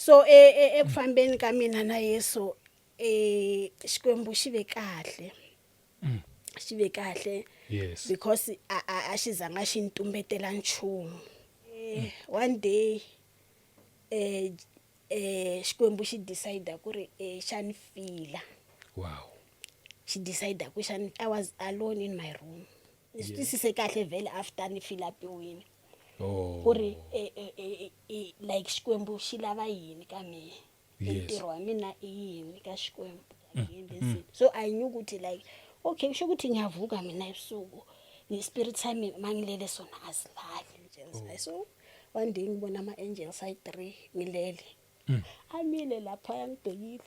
So eku fambeni ka mina na Yesu Xikwembu xi ve kahle. Xi ve kahle. Yes. Because a xi zanga xi ni tumbetela nchumu. One day Xikwembu xi decide ku ri xa ni fila. Wow. Xi decide ku xa ni, I was alone in my room. Ni swi twisise kahle vhele after ni fila piwini. Oh. Ku ri like Xikwembu xi lava yini ka mina. Yes. Ntirho wa mina i yini ka Xikwembu. So I knew ukuthi like okay kusho ukuthi ngiyavuka mina ebusuku ni spirit sami mangilele sona asilali. Oh. So one day ngibona ama angels ayi 3 ngilele. Amile lapha yangibhekile.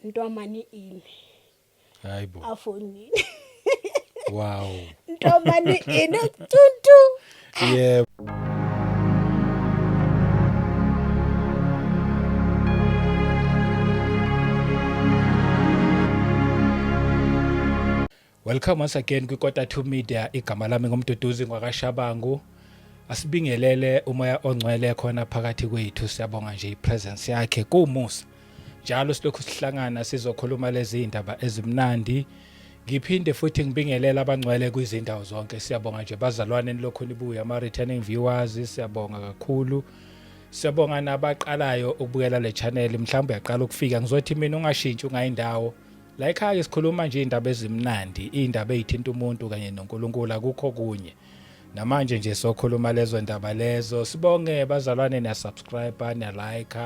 Ntwamani ini. Hayibo. Afonini. Wow. Ntwamani ini tuntu. Yebo. Welcome once again kwiKota 2 Media. Igama lami nguMduduzi ngwakaShabangu. Asibingelele umoya ongcwele khona phakathi kwethu. Siyabonga nje ipresence yakhe kumusa. Njalo silokhu sihlangana sizokhuluma lezi indaba ezimnandi. Ngiphinde futhi ngibingelele abangcwele kwizindawo zonke. Siyabonga nje bazalwane nilokhu nibuya, ama returning viewers, siyabonga kakhulu. Siyabonga nabaqalayo ukubukela le channel, mhlawumbe uyaqala ukufika. Ngizothi mina ungashintshi ungayindawo. La ekhaya sikhuluma nje indaba ezimnandi, indaba ezithinta umuntu kanye noNkulunkulu, akukho kunye. Namanje nje sokhuluma lezo ndaba lezo. Sibonge bazalwane, niya subscribe, niya like,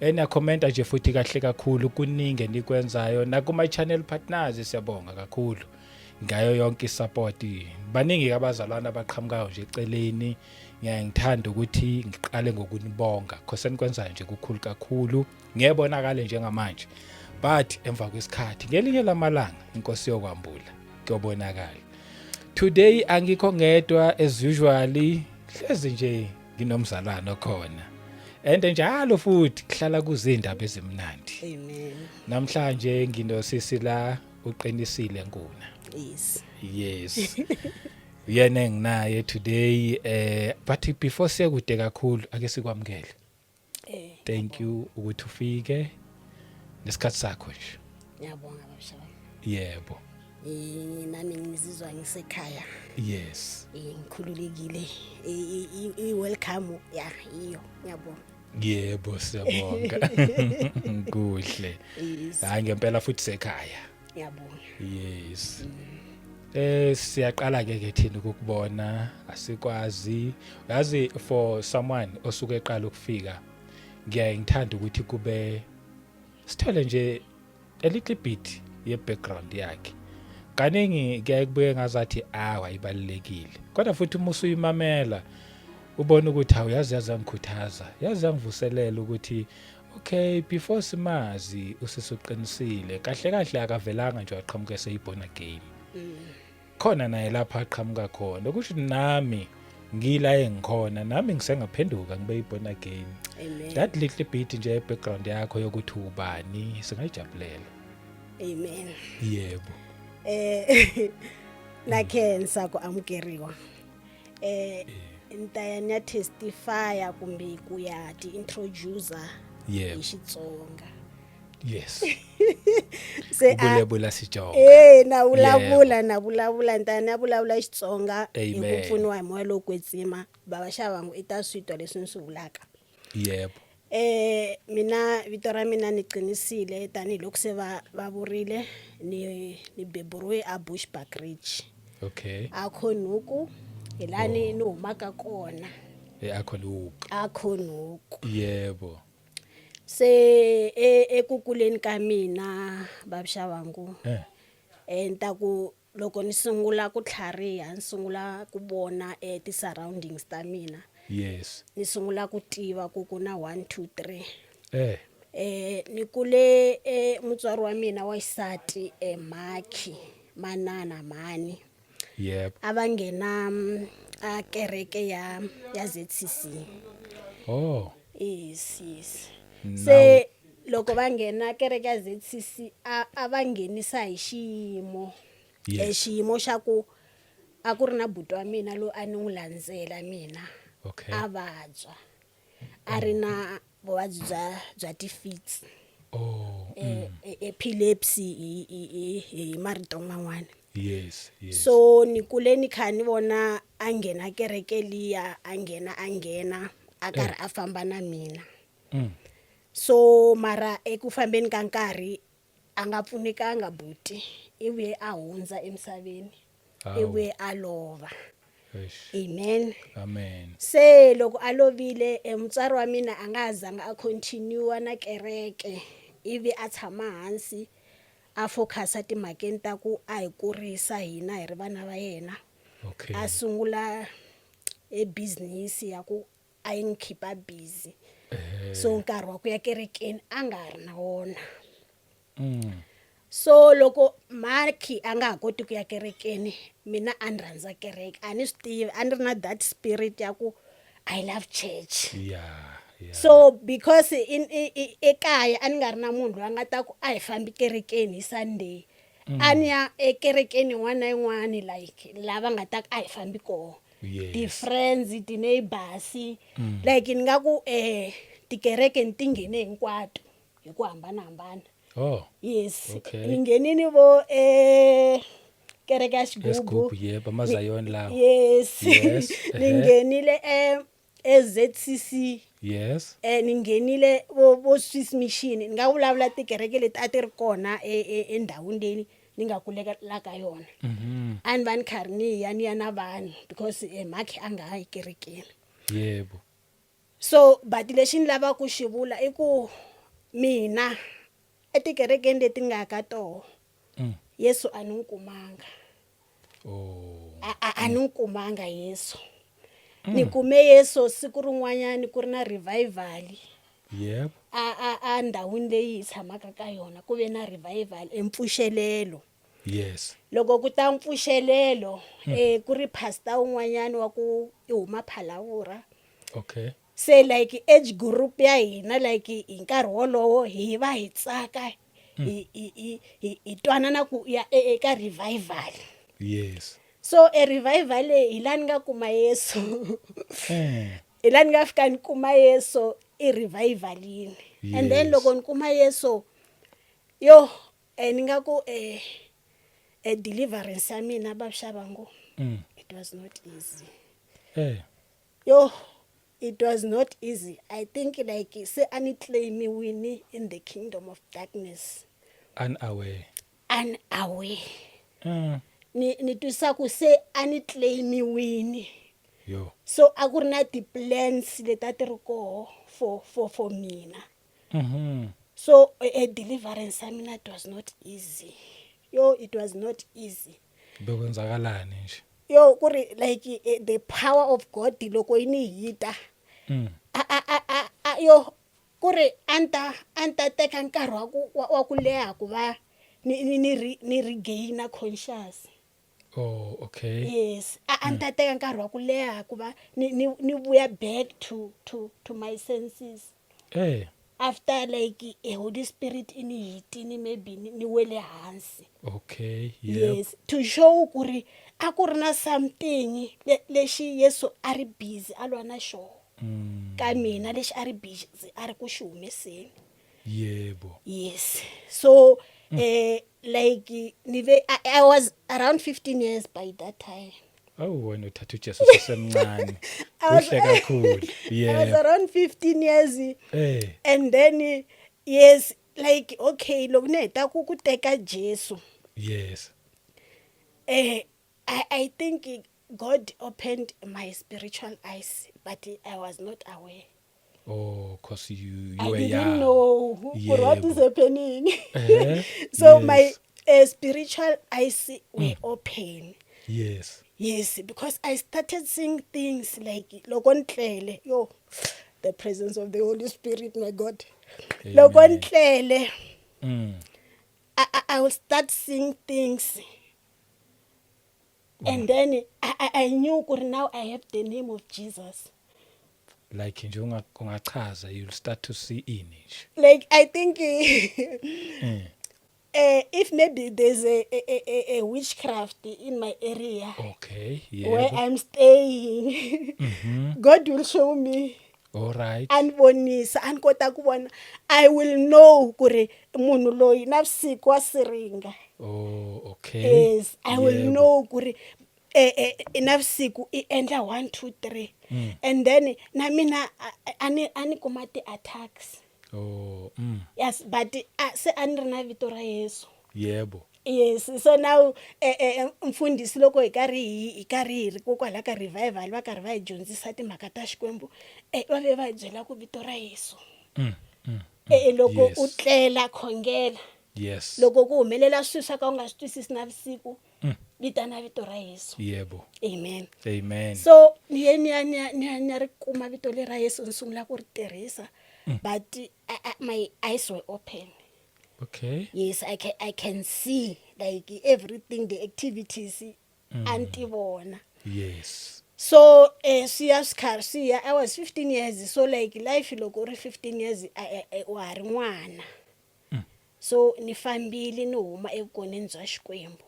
niya comment nje futhi kahle kakhulu kuningi enikwenzayo nakuma channel partners. Siyabonga kakhulu ngayo yonke isupport. Baningi abazalwane abaqhamukayo nje eceleni. Ngiyaye ngithanda ukuthi ngiqale ngokunibonga cause enikwenzayo nje kukhulu kakhulu. Ngiyebonakale njengamanje, but emva kwesikhathi ngelinye lamalanga inkosi yokwambula kuyobonakala. Today angikho ngedwa as usually, hlezi nje nginomzalwane okhona and njalo futhi kuhlala kuzindaba ezimnandi. Amen. Namhlanje nginosisi la uqinisile Nkuna. Yes. Yes. Uyena enginaye today, but before siye kude kakhulu ake sikwamukele. Thank you ukuthi ufike nesikhathi sakho nje. Ngiyabonga babusha. Yebo. Nami ngizizwa ngisekhaya. Yes. Ngikhululekile. I welcome ya iyo. Ngiyabonga. Yebo siyabonga. Kuhle. Hayi ngempela futhi sekhaya. Ngiyabonga. Yes. Siyaqala ke ke thina ukukubona, asikwazi. Yazi for someone osuke eqala ukufika ngiyaye ngithanda ukuthi kube sithole nje a little bit ye background yakhe. Kaningi kuyaye kubuye ngazathi awa ibalulekile. Kodwa futhi uma usuyimamela ubona ukuthi hawu yazi yazi yangikhuthaza, yazi yangivuselela ukuthi okay before simazi usisuqinisile kahle kahle akavelanga nje waqhamuka eseyi-born again. Khona naye lapha aqhamuka khona kusho nami ngila engikhona nami ngisengaphenduka ngibe i-born again. Amen. That little bit nje background yakho yokuthi ubani singayijabulela. Amen. Yebo. Na khensa ku amukeriwa. Ni ta ya ni ya testify kumbe ku ya ti introducer Yebo. hi Xitsonga. Yes. Se Ubulebula Xitsonga. Na vulavula, na vulavula, ni ta ya ni ya vulavula Xitsonga hi ku Amen. pfuniwa hi moya lowo kwetsima. Bava Shabangu i ta swi twa leswi ni swi vulaka. Yebo. Mina vito ra mina ni qinisile tanihiloko se va vurile ni beburiwe a Bushbuckridge. Okay. A Khonhuku hi laha ni humaka kona. A Khonhuku. A Khonhuku. Yebo. Se eku kuleni ka mina Baba Shabangu. Ni ta ku loko ni sungula ku tlhariha ni sungula ku vona ti surroundings ta mina. Yes. Ni sungula ku tiva ku ku na 1 2 3. Ni kule mutswari wa mina wa xisati Maki manana mhani. Yep. A va nghena a kereke ya ZCC. Oh. Yes, yes. Now Se loko va nghena kereke ya ZCC a va nghenisa hi xiyimo. Yes. Xiyimo xa ku a ku ri na buti wa mina loyi a ni n'wi landzela mina. Okay. A vabya. A ri na vuvabyi bya ti-fits. Oh. Epilepsy hi marito man'wana. Yes. So ni kule ni kha ni vona a nghena kereke liya, a nghena a karhi a famba na mina. So mara eku fambeni ka nkarhi a nga pfunekanga buti, i vuye a hundza emisaveni, i Hawu. vuye a lova. Eish. Amen. Amen. Se loko a lovile, mutswari wa mina a nga ha zanga a continue na kereke, ivi a tshama hansi a focusa timhakeni ta ku a hi kurisa hina hi ri vana va yena. A sungula e business ya ku a yi n'wi keep-a busy, so nkarhi wa ku ya kerekeni a nga ha ri na wona. So loko Mark a nga ha koti ku ya kerekeni, mina a ni rhandza kereke, a ni swi tivi, a ni ri na that spirit ya ku I love church. So because in ekaya a ni nga ri na munhu loyi a nga ta ku a hi fambi kerekeni hi Sunday, a ni ya ekerekeni yin'wana na yin'wana, like lava nga ta ku a hi fambi koho, ti-friends, ti-neighbors, like ni nga ku tikereke ni ti nghene hinkwato hi ku hambanahambana. Yes. Ni nghenini vo kereke ya Xigubu. Esigubhu, yebo, amazayoni lawo. Yes. Ni nghenile e ZCC. Ni nghenile vo Swiss Mission, ni nga vulavula tikereke leti a ti ri kona endhawini leyi ni nga kulekela ka yona. A ni va ni karhi ni ya ni ya na vanhu because Mark a nga ha yi kerekeni. So but lexi ni lavaka ku xi vula i ku mina etikerekeni leti ni nga ya ka toho, Yesu a ni n'wi kumanga. A ni n'wi kumanga Yesu. Ni kume Yesu siku rin'wanyani ku ri na revival. A ndhawini leyi hi tshamaka ka yona ku ve na revival, empfuxelelo. Loko ku ta mpfuxelelo, ku ri pastor un'wanyani wa ku i huma Phalavura. Se like age group ya hina, like hi nkarhi wolowo hi va hi tsaka, hi twanana ku ya eka revival. So e revival leyi hi laha ni nga kuma Yesu. Hi laha ni nga fika ni kuma Yesu i revivalini. And then loko ni kuma Yesu, yo, ni nga ku deliverance ya mina, babuShabangu, it was not easy. Yo, it was not easy. I think like se a ni claimiwini in the kingdom of darkness. Unaware. Unaware. Ni twisa ku se a ni claimiwini. Yo. So a ku ri na ti-plans leti a ti ri koho for mina. So a deliverance ya mina, it was not easy. Yo, it was not easy. Bekwenzakalani nje? Yo, ku ri like the power of God loko yi ni hita, a yo, ku ri a ni ta teka nkarhi wa ku leha ku va ni regain conscious. Oh, okay. Yes, a ni ta teka nkarhi wa ku leha ku va ni vuya back to my senses after like a Holy Spirit i ni hitini, maybe ni wele hansi. Yes, to show ku ri a ku ri na something lexi Yesu a ri busy a lwa na xona ka mina, lexi a ri busy a ri ku xi humeseni. Yes, so like ni ve I was around 15 years by that time. Awu, wena uthatha uJesu sesemncane. Kuhle kakhulu. I was around 15 years. And then yes, like okay, loko ni heta ku teka Jesu, I think God opened my spiritual eyes, but I was not aware. Oh, cause you I were didn't young. know what is happening. So my spiritual eyes were open. Yes, because I started seeing things like loko ntlele, yo, the presence of the Holy Spirit, my God. Loko Amen. ntlele, I will start seeing things. And then I knew kuri now I have the name of Jesus. Like nje ungachaza, you'll start to see ini nje? Like I think if maybe there's a witchcraft in my area where I'm staying, God will show me. All right. A ni vonisa, a ni kota ku vona, I will know ku ri munhu loyi navusiku wa siringa. Oh, okay. Yes, I will know ku ri navusiku i endla 1 2 3. And then na mina a ni kuma ti-attacks. Oh. Yes, but se a ni ri na vito ra Yesu. Yes, so now mfundhisi loko hi karhi hi ri kokwala ka revival, va karhi va hi dyondzisa timhaka ta Xikwembu, va ve va hi byela ku vito ra Yesu, loko u tlela, khongela. Loko ku humelela swilo swa ka u nga swi twisisi navusiku, vitana vito ra Yesu. Amen. Amen. So ni ye ni ya ri kuma vito leri ra Yesu, ni sungula ku ri tirhisa, but my eyes were open. Yes, I can see like everything, the activities, a ni ti vona. So swi ya swi karhi swi ya, I was 15 years, so like life loko u ri 15 years, wa ha ri n'wana. So ni fambile ni huma evukoneni bya Xikwembu,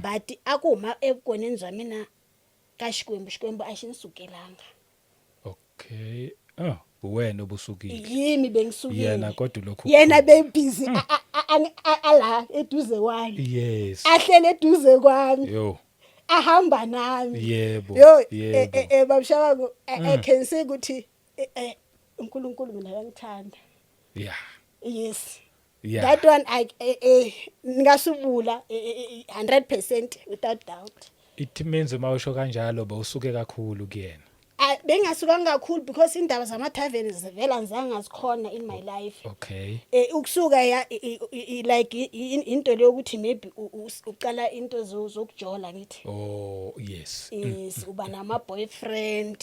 but a ku huma evukoneni bya mina ka Xikwembu, Xikwembu a xi ni sukelanga. Okay. Oh, wena obusukile. Yimi bengisukile. Yena kodwa lokhu Yena bebusy ala eduze kwami. Ahlele eduze kwami. Yo. Ahamba nami. Yo, babushabangu, I can say ukuthi uNkulunkulu mina uyangithanda. Yes. That one I ngingasubula 100% without doubt. It means uma usho kanjalo bawusuke kakhulu kuyena. Ah, bengasukanga kakhulu because indaba zama tavern zivela zangazikhona in my life. Ukusuka ya like into leyo ukuthi maybe uqala into zokujola, ngithi. Oh, yes. Yes, uba nama boyfriend,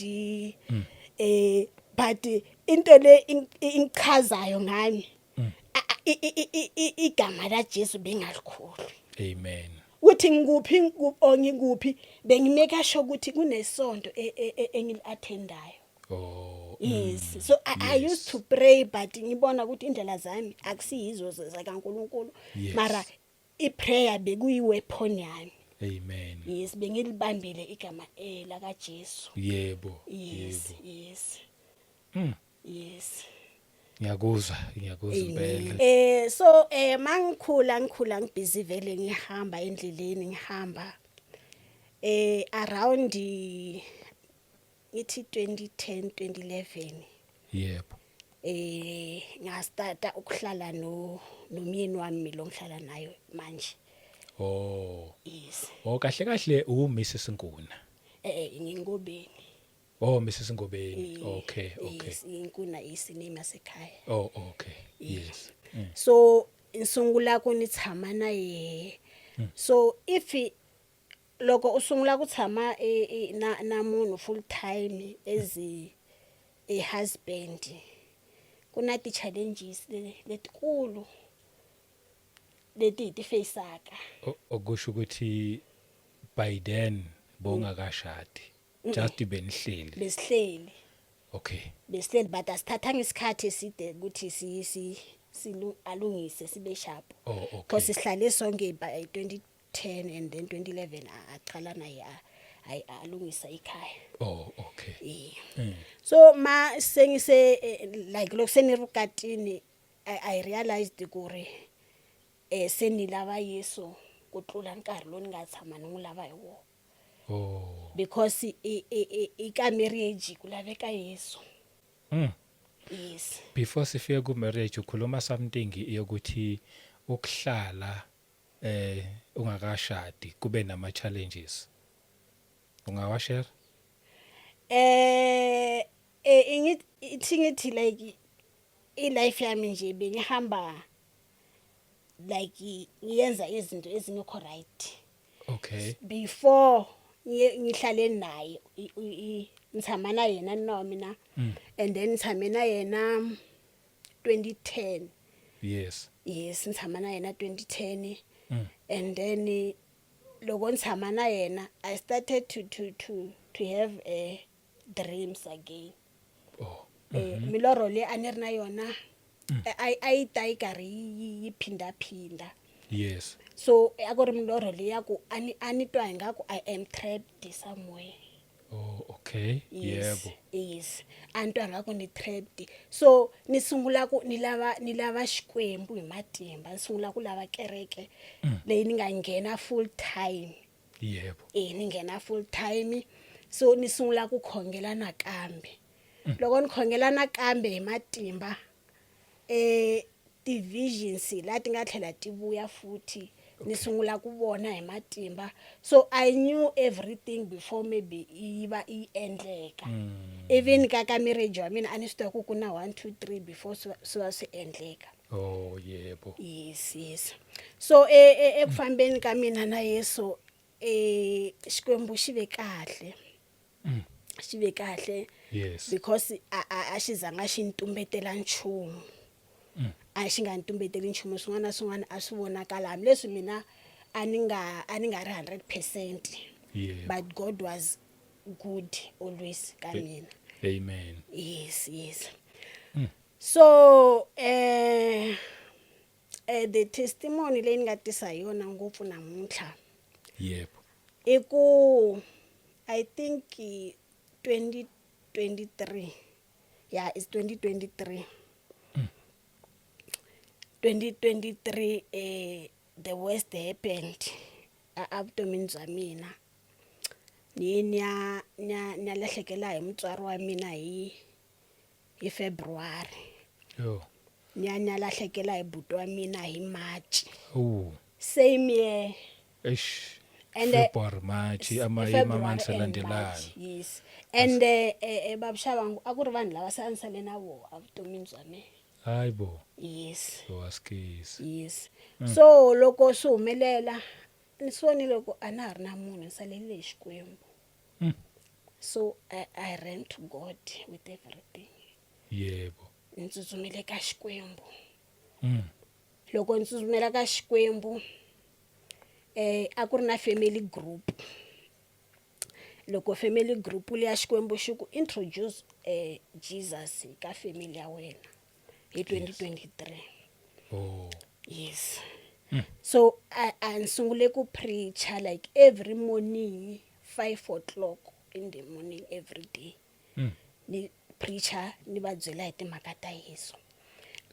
but into le ingichazayo ngami, igama la Jesu bengalikhohlwi. Amen. Ukuthi ngikuphi or ngikuphi, bengimake sure ukuthi kunesonto engili-attendayo. Yes, so I used to pray, but ngibona ukuthi indlela zami akusiyizo zakaNkuluNkulu. Mara iprayer bekuyi weapon yami. Amen. Yes, bengilibambile igama la kaJesu. Yes. Yes. Yes. Ngiyakuzwa, ngiyakuzwa impela. So mangikhula, ngikhula ngibusy vele, ngihamba endleleni, ngihamba around ngithi 2010 2011. Ngastarta ukuhlala no nomyeni wami lo ngihlala nayo manje. Yes. Oh, kahle kahle u Mrs Nkuna. Ngingobeni. Oh, Mrs Ngobeni. Okay. Yes, inkuna isiname yasekhaya. Oh, okay. Yes. So sungula ku ni tshama na yehe. So if loko u sungula ku tshama na munhu full time as a husband, ku na ti-challenges letikulu leti hi ti faceaka. Okusho ukuthi by then bongakashadi. Just benihleli. Besihleli. Besihleli, but asithathanga isikhathi eside ukuthi si si silu alungise sibe sharp. Because sihlale sonke by 2010 and then 2011 aqala naye alungisa ikhaya. Oh, okay. So ma sengise like lokho senirukatini, I realized kuri se ni lava Yesu ku tlula nkarhi lowu ni nga tshama ni n'wi lava hi wona. Because i ka marriage ku laveka Yesu. Yes. Before sifike ku marriage, ukhuluma something yokuthi ukuhlala ungakashadi kube nama challenges. Ungawashare? Ngithi like i life yami nje bengihamba like ngiyenza izinto ezingekho right. Before ngihlale naye, ngitshama na yena no mina, and then ngitshame na yena 2010. Yes, ngitshama na yena 2010. And then loko ngitshama na yena, I started to have dreams again. Milorho leyi a ni ri na yona a yi ta yi karhi yi phinda phinda. So a ku ri milorho leyi ya ku a ni twa ingaku I am trapped somewhere. Oh, okay. Yes. Yebo. Yes, a ni twa nga ku ni trapped, so ni sungula ku ni lava Xikwembu hi matimba, ni sungula ku lava kereke leyi ni nga nghena full time. E ni nghena full time, so ni sungula ku khongela nakambe. Loko ni khongela nakambe hi matimba, ti-visions la ti nga tlhela ti vuya futhi, ni sungula ku vona hi matimba. So I knew everything before maybe yi va yi endleka. Even ka marriage wa mina, a ni swi tiva ku ku na 1 2 3 before swi va swi endleka. Oh, yebo. Yes, so eku fambeni ka mina na Yesu, Xikwembu xi ve kahle, xi ve kahle because a xi zanga xi ntumbetela nchumu, a xi nga ntumbeteli nchumu. Swin'wana na swin'wana a swi vonakala, hambileswi mina a ni nga ri 100%, but God was good always ka mina. Amen. Yes, so the testimony leyi ni nga tisa hi yona ngopfu namuntlha i ku I think 2023, yeah, it's 2023, 2023, the worst happened evutomini bya mina. Ni ye ni ya lahlekela hi mutswari wa mina hi February. Yo. Ni ya lahlekela hi buti wa mina hi March, same year. Eish. And, February, March, ama February ama-months and alandelanayo. March, yes, and babuShabangu, a ku ri vanhu lava se a ni sale na vona evutomini bya mina. Hayibo. Yes. Waskisi. Yes, so loko swi humelela, ni swi vonile ku a na ha ri na munhu, ni salelile hi Xikwembu. So I ran to God with everything. Ni tsutsumile ka Xikwembu. Loko ni tsutsumela ka Xikwembu, a ku ri na family group. Loko family group liya, Xikwembu xi ku introduce Jesus ka family ya wena hi 2023. Yes, so a ni sungule ku preacher like every morning, 5 o'clock in the morning, every day. Ni preacher, ni va byela hi timhaka ta Yesu.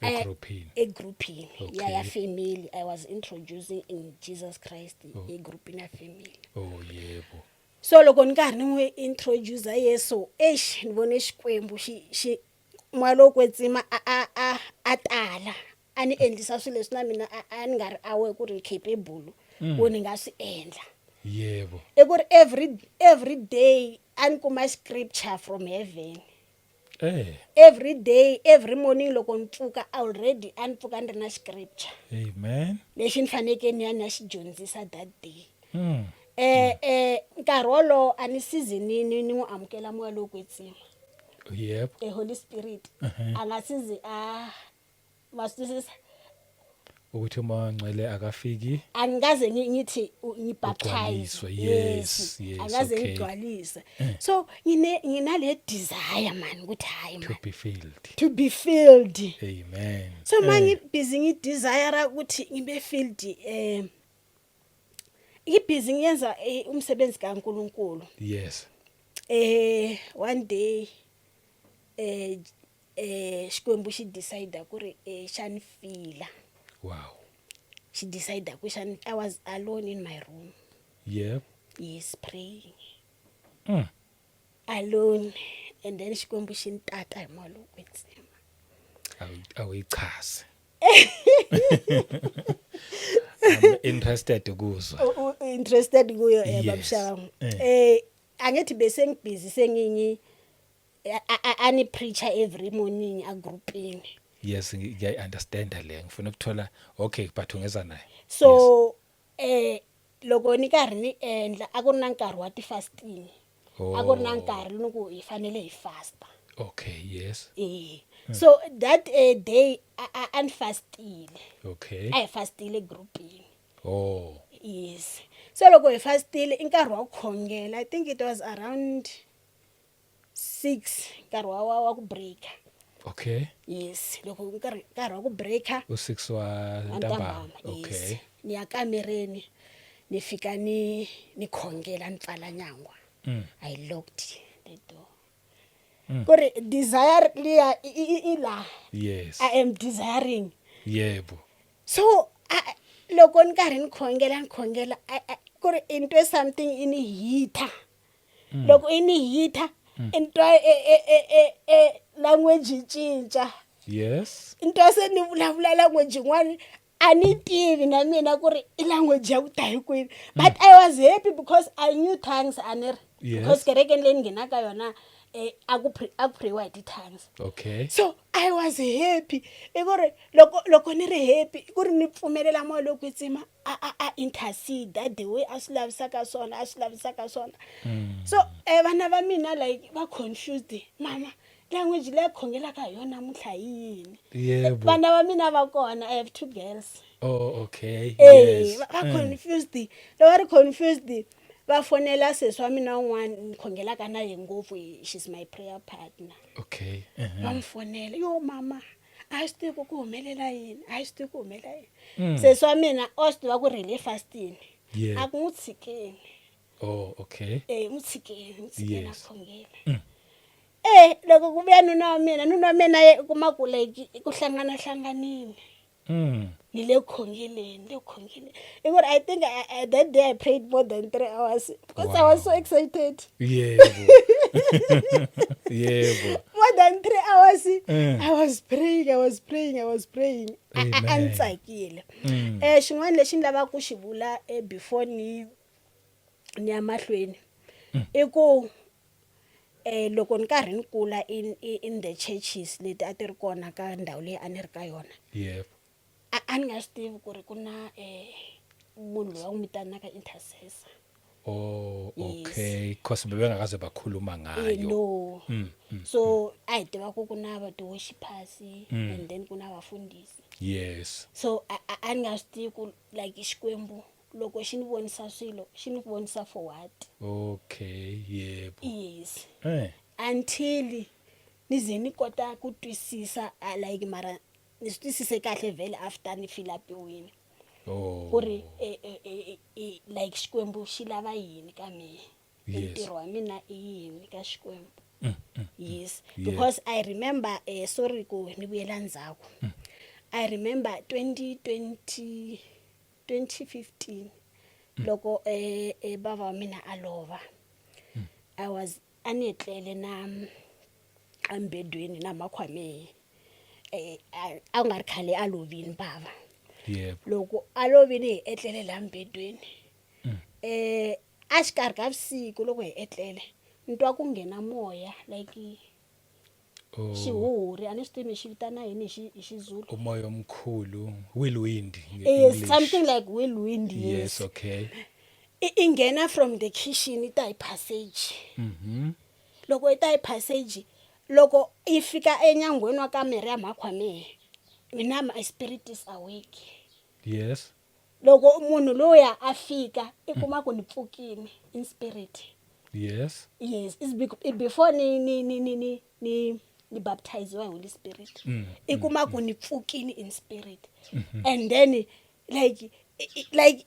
Egroupini. Egroupini ya family. I was introducing in Jesus Christ egroupini ya family. Oh, yebo. So loko ni karhi ni n'wi introduce Yesu, eish, ni vone Xikwembu xi moya lowo kwetsima a tala, a ni endlisa swilo leswi na mina a ni nga ri aware ku ri ni capable ku ni nga swi endla. I ku ri every day a ni kuma scripture from heaven. Every day, every morning loko ni pfuka, already a ni pfuka ni ri na scripture Amen. lexi ni fanekele ni ya xi dyondzisa that day. Nkarhi wolowo a ni season ni n'wi amukela moya lowo kwetsima, e Holy Spirit, a nga sizi a ma swi twisisa. Ukuthi umoya ongcwele akafiki. Angikaze ngithi ngibaptize. Ugcwaliswe, yes, Angaze ngigcwalise, so nginale desire man ukuthi hayi To man, be filled. To be filled. Amen. So mangi busy ngidesire ukuthi ngibe filled, ngibusy ngiyenza umsebenzi kaNkuluNkulu. One day Xikwembu xi decide ku ri xa ni fila. Xi decide ku xa ni, I was alone in my room. Yes, praying alone, and then Xikwembu xi ni tata hi moya lowo kwetsima. Awuyichaze. I'm interested ukuzwa. Interested kuyo, Yes. babuShabangu? Angithi bese ngibusy sengingi ani preacher every morning agroupini. Yes, ngiyayi understand le. Ngifuna ukuthola, okay, but ungeza naye. So loko ni karhi ni endla, a ku ri na nkarhi wa ti-fasting, a ku ri na nkarhi loko hi fanele hi fasta. So that day a ni fastile. A hi fastile groupini. Yes, so loko hi fastile, i nkarhi wa ku khongela. I think it was around 6, nkarhi wa ku breaker. Yes, loko nkarhi wa ku breaker, U6 wa wa ntambama. ntambama, yes. Ni ya kamereni, ni fika ni khongela, ni pfala nyangwa. I locked the door. Ku ri desire liya i la. I am desiring. So loko ni karhi ni khongela, ni khongela, ku ri i twe something i ni hita. Loko i ni hita, i twa e language yi cinca. Ni twa se ni vulavula language yin'wani, a ni tivi na mina ku ri i language ya ku ta hi kwini, but I was happy because I knew tongues, a ni ri? Because kerekeni leyi ni nghenaka yona, a ku prayiwa hi ti-tongues. So I was happy. I ku ri loko ni ri happy, i ku ri ni pfumelela moya lowo kwetsima a intercede the way a swi lavisaka swona, a swi lavisaka swona. So vana va mina like va confused: "Mama, language leyi khongelaka hi yona namuntlha hi yini?" Vana va mina va kona, I have two girls. Oh, okay. Va confused. Loko va ri confused, va fonela sesi wa mina un'wana ni khongelaka na ye ngopfu, she's my prayer partner. Va n'wi fonela: "Yo mama, a hi swi tivi ku ku humelela yini, a hi swi tivi ku humelela yini." Sesi wa mina a swi tiva ku ri hi le fastini. A ku n'wi tshikeni. Oh, okay. N'wi tshikeni, n'wi tshikeni a khongela. Loko ku vuya nuna wa mina, nuna wa mina ye u kuma ku like ku hlangana hlanganini. Ni le ku khongeleni, le ku khongeleni. I ku ri I think that day I prayed more than 3 hours because I was so excited. Yebo. Yebo. More than 3 hours. I was praying, I was praying, I was praying. A ni Amen. tsakile. Xin'wana lexi ni lavaka ku xi vula, before ni ya mahlweni, i ku loko ni karhi ni kula in the churches leti a ti ri kona ka ndhawu leyi a ni ri ka yona, a ni nga swi tivi ku ri ku na munhu loyi va n'wi vitanaka intercessor. Oh, Yes. okay. Cause bebengakaze bakhuluma ngayo. No. So a hi tiva ku ku na va ti-worshipers and then ku na vafundhisi. So a ni nga swi tivi ku like Xikwembu loko xi ni vonisa swilo, xi ni vonisa for what. Okay, yebo. Yes. Until ni ze ni kota ku twisisa, like mara ni swi twisise kahle vhele after ni fill up-iwini ku ri like Xikwembu xi lava yini ka mina. Ntirho wa mina i yini ka Xikwembu? Yes. Because I remember, sorry ku ni vuyela ndzhaku, I remember 2020, 2015, loko bava wa mina a lova, I was a ni etlele na embedweni na makhwame, a nga ri khale a lovini bava. Loko a lovini, hi etlele la mbedweni, a xikarhi ka vusiku, loko hi etlele, ni twa ku nghena moya like xihuhuri, a ni swi tivi xi vitana yini hi Xizulu. Umoya omkhulu, whirlwind Yes, nge-English. something like whirlwind, yes. Yes, okay. I nghena from the kitchen, yi ta hi passage. Loko yi ta hi passage, loko yi fika enyangweni wa kamere ya makhwame, mina my spirit is awake. Loko munhu loya a fika, i kuma ku ni pfukini in spirit. Yes, it's before ni baptiziwa hi Holy Spirit. I kuma ku ni pfukini in spirit and then like like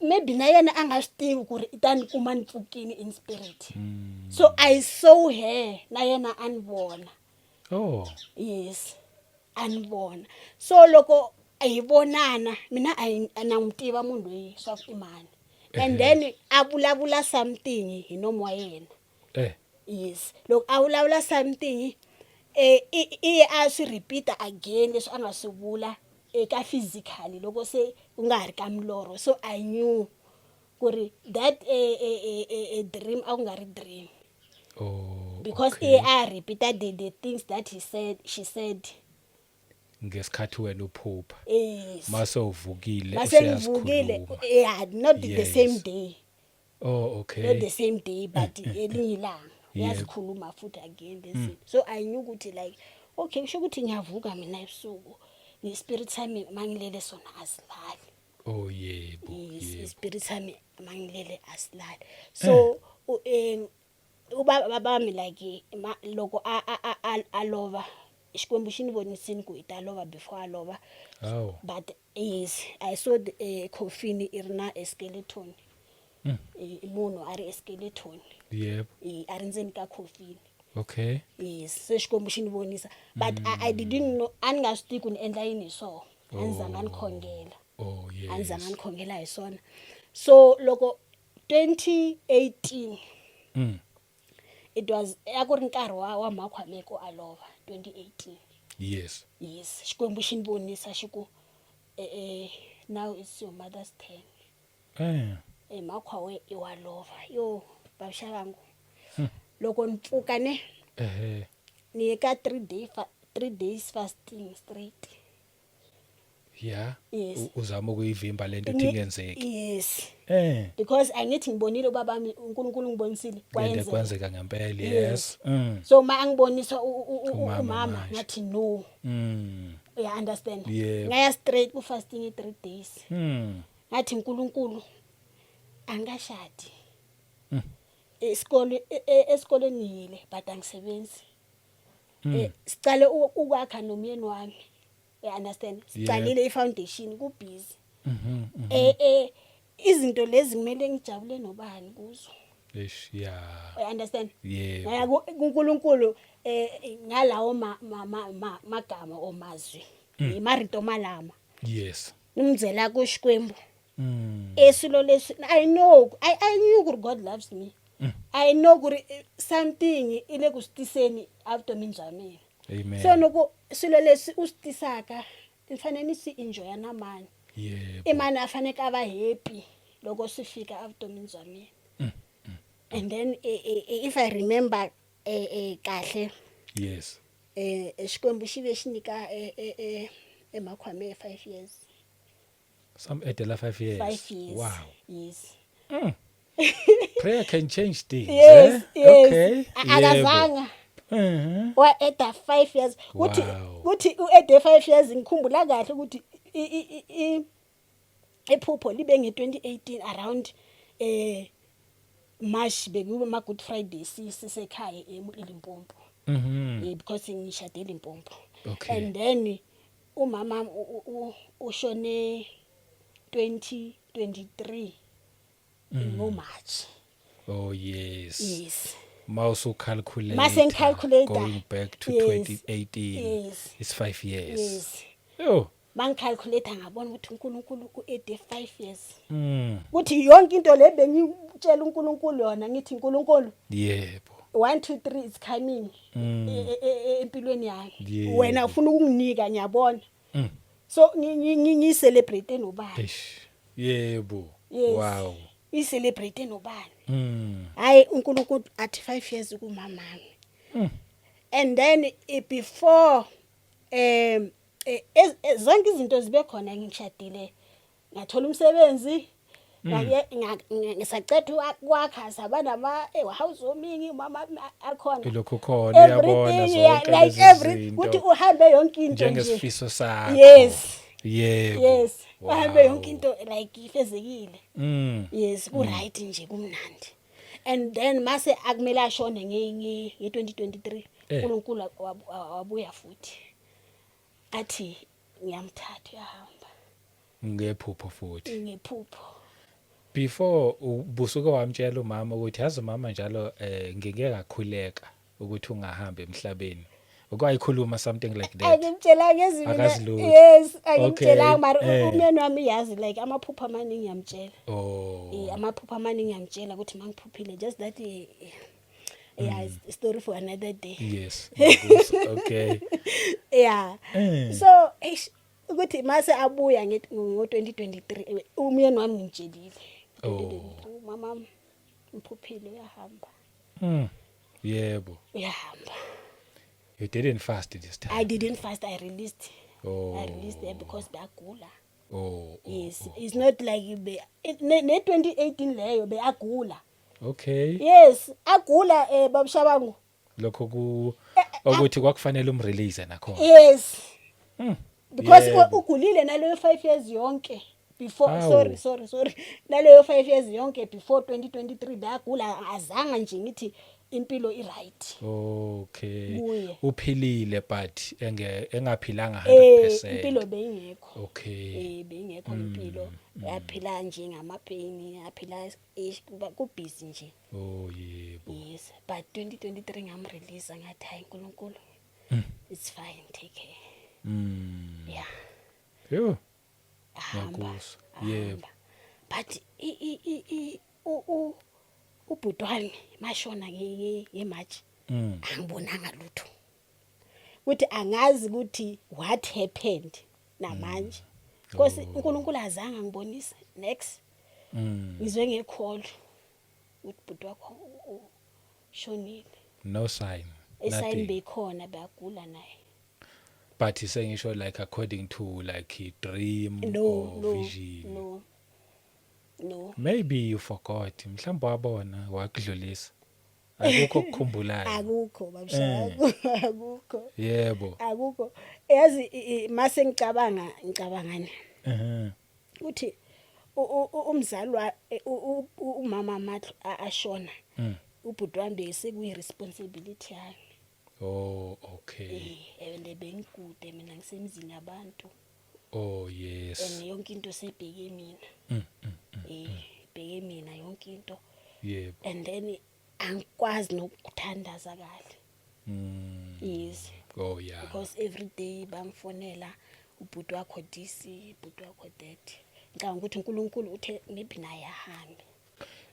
maybe na yena a nga swi tivi ku ri i ta ni kuma ni pfukini in spirit. So I saw her, na yena a ni vona. Yes, a ni vona. So loko hi vonana, mina a na n'wi tiva munhu loyi swa ku i mani, and then a vulavula something hi nomu wa yena. Yes, loko a vulavula something, i ye a swi repeat again leswi a nga swi vula eka physically, loko se ku nga ha ri ka milorho. So I knew ku ri that dream a ku nga ri dream. Because i a repeated the things that he said, she said. Ngesikhathi wena uphupha. Yes. Mase uvukile Mase ngivukile. useyasikhuluma. Yeah, not the same day. Not the same day, but elinye ilanga uyazikhuluma futhi again this. So I knew ukuthi like okay, kusho ukuthi ngiyavuka mina ebusuku, ne-spirit sami mangilele sona asilali. Oh, yebo. Yes. I-spirit sami mangilele asilali. So ubaba bami like loko a lova, Xikwembu xi ni vonisini ku i ta lova before a lova. Hawu. But yes, I saw the coffin i ri na a skeleton. Munhu a ri skeleton. A ri ndzeni ka coffin. Yes, se Xikwembu xi ni vonisa, but I didn't know, a ni nga swi tivi ku ni endla yini hi swona. A ni zanga ni khongela. A ni zanga ni khongela hi swona. So loko 2018, it was, a ku ri nkarhi wa Makhwameko a lova 2018. Yes, Xikwembu xi ni vonisa xi ku, now it's your mother's turn. Makhwa we i wa lova. Yo, vaxavangu, loko ni pfuka ne, ni ye ka 3 days fasting straight. Yes. Uzama ukuyivimba lento ukuthi ingenzeki. Yes. Because angithi ngibonile ubaba wami, uNkulunkulu ngibonisile. Lento Kwayenzeka. Kwenzeka ngempela. Yes. So ma angibonisa Umama umama, manje. ngathi no. You understand? Yebo. Ngaya straight ku fasting 3 days. Ngathi, uNkulunkulu, angashadi. Isikole, esikoleni ngiyile, but angisebenzi. Sicale ukwakha nomyeni wami. You understand? Sicalile ifoundation, ku busy. Izinto lezi kumele ngijabule nobani kuzo? Eish, yeah. You understand? Yebo. Ngaya kuNkulunkulu ngalawo magama omazwi. Imarito malama. Nimdzela ku Xikwembu. Eswilo leswi, I know, I knew ku God loves me. I know ku ri something ile ku swi tiseni evutomini bya mina. Amen. So loko swilo leswi u swi tisaka, ni fanele ni swi enjoya na mani? I mani a faneke a va happy loko swi fika evutomini bya mina? And then if I remember kahle, Xikwembu xi ve xi nyika eMakhwame 5 years. Some addela 5 years. 5 years. Wow. Yes. Prayer can change things. Yes. Eh? Yes. Okay. Akazanga. Wa eda 5 years kuthi kuthi u-ede 5 years. Ngikhumbula kahle ukuthi iphupho libe nge-2018 around March, bekuba ma Good Friday, sisekhaya eLimpopo. Because ngishade eLimpopo. And then umama ushone 2023 ngo March. Oh yes. Yes. Mawusu calculate. Mase ngicalculate. Going back to 2018. Yes. It's 5 years. Yes. Yo. Mangicalculate ngabona ukuthi uNkulunkulu uede 5 years. Kuthi yonke into le bengitshela uNkulunkulu yona, ngithi, uNkulunkulu, 1 2 3 is coming empilweni yami. Wena ufuna ukunginika, ngiyabona. So ngicelebrate nobani? Eish. Yebo. Yes. Wow. Ngicelebrate nobani? Hayi, uNkulunkulu athi 5 years kumamami. And then before zonke izinto zibe khona, ngishadile, ngathola umsebenzi, ngisacetha ukwakha, saba nama housewarming, mama akhona. Ilokhu khona, uyabona, Everything, yeah, zonke like lezi every zinto. Kuthi uhambe yonke into nje. Njengesifiso sakho. Yes. Yebo. Yes, uhambe yonke into like ifezekile. Yes, ku right nje, kumnandi. And then mase akumele ashone nge 2023, uNkulunkulu wabuya futhi athi ngiyamthatha, uyahamba. Ngephupho futhi. Ngephupho. Before, ubusuke wamtshela umama ukuthi, yazi mama, njalo ngike ngakhuleka ukuthi ungahambi emhlabeni? Ukwayikhuluma something like that? Angimtshelanga ezimina. Akazi lutho. Yes, angimtshelanga, mara umyeni wami yazi, like amaphupho amaningi ngiyamtshela. Amaphupho amaningi ngiyamtshela ukuthi mangiphuphile, just that, yeah, it's a story for another day. Yes. Ngiyakuzwa. Okay. Yeah. So eish, ukuthi mase abuya ngo 2023, umyeni wami ngimtshelile. 2023, mama ngiphuphile, uyahamba. Yebo. Uyahamba. You didn't fast this time. I didn't fast, I released. I released there because bayagula. Yes, it's not like ne 2018 leyo beyagula. Yes, agula, babushabangu. Lokho ku ukuthi kwakufanele umrelease nakhona. Yes. Because ugulile naleyo 5 years yonke before. Hawu. Sorry, sorry, sorry, naleyo 5 years yonke before 2023 bayagula, azange nje ngithi Impilo i-right. Kuye. Uphilile but engaphilanga 100%. Impilo beyingekho. Beyingekho impilo, yaphila nje ngamapeni, yaphila kubhizi nje. Oh yebo. Yes, but 2023 ngamrelease, ngathi, "Hayi uNkulunkulu, it's fine, take care." Yeah. Yo. Ahamba. Ngiyakuzwa. Yebo. Ahamba. But i i i i u u ubhuti wami mashona ngeMarch, angibonanga lutho, ukuthi angazi ukuthi what happened namanje, Nkosi. uNkulunkulu azange angibonise next. Ngizwe nge-call ukuthi bhuti wakho ushonile. No sign. E-sign Nothing. bekhona, bagula naye. But sengisho like according to like a dream No. or No. vision. No. Maybe you forgot. Mhlawumbe wabona wakudlulisa. Akukho okukhumbulayo. Akukho, babishaka, akukho. Akukho, yazi, mase ngicabanga, ngicabangani uthi umzali wa umama Matlo ashona, ubhuti wami besekuyi responsibility yami. Oh, okay. And bengikude mina, ngisemzini yabantu. Oh yes. And yonke into sebheke mina. Bheke mina yonke into. And then angikwazi nokuthandaza kahle. Yes. Because every day bamfonela, ubhuti wakho this, ubhuti wakho that. Ngicabanga ukuthi uNkulunkulu uthe maybe naye ahambe.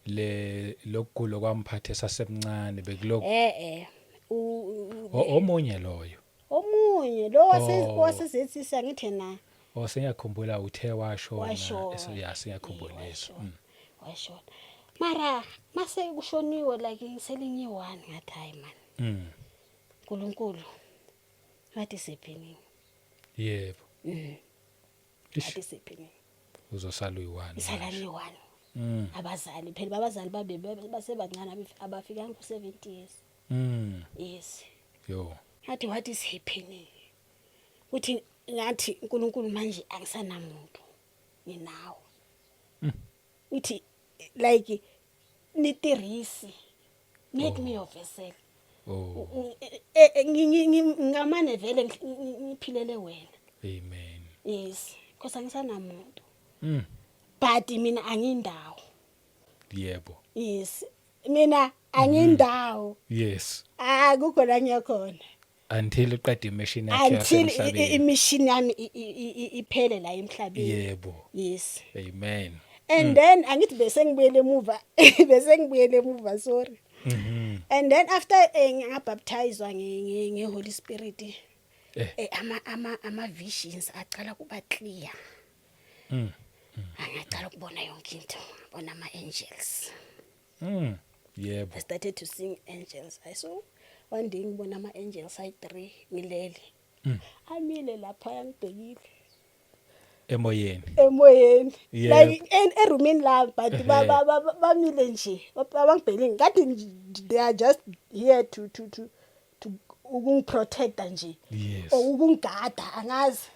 Le lokugulo kwamphathe sasemncane bekulokhu? Eh eh. Omunye loyo. Omunye lo Oh. wasezethisa, ngithi na. Oh, sengiyakhumbula, uthe washona. Washona. Ya, sengiyakhumbula leso. Washona. Washona. Mara mase kushoniwe, like ngiselinye one, ngathi, "Hayi man, uNkulunkulu, what is happening?" Ish, What is happening? Uzosala uyi-one. Isala Manje. ngiyi-one. Abazali phela, babazali babe basebancane, abafikanga ku-70 years. Yes. Yo. Ngathi, "What is happening?" Uthi ngathi, "uNkulunkulu, manje angisanamuntu, nginawo." Uthi like nitirisi, make me your vessel. Oh. Ngamane vele ngiphilele wena. Amen. Yes, because angisanamuntu. But mina angindawo. Yes, mina angindawo. Akukho la ngiyakhona. Until uqede imission yakhe Until yasemhlabeni. Imission yami iphele la emhlabeni. Yes. Amen. And then angithi bese ngibuyele emuva, bese ngibuyele emuva, sorry. And then after ngabaptizwa nge Holy Spirit, ama visions aqala kuba clear. Angaqala ukubona yonke into, bona ama angels. Yebo. I started to seeing angels. I saw one day, ngibona ama angels ayi3 ngilele. Amile lapha yangibhekile. Emoyeni. Emoyeni. Like en erumini la, but bamile nje, abangibhekile, ngathi nje they are just here to ukungiprotecta nje or ukungigada, angazi.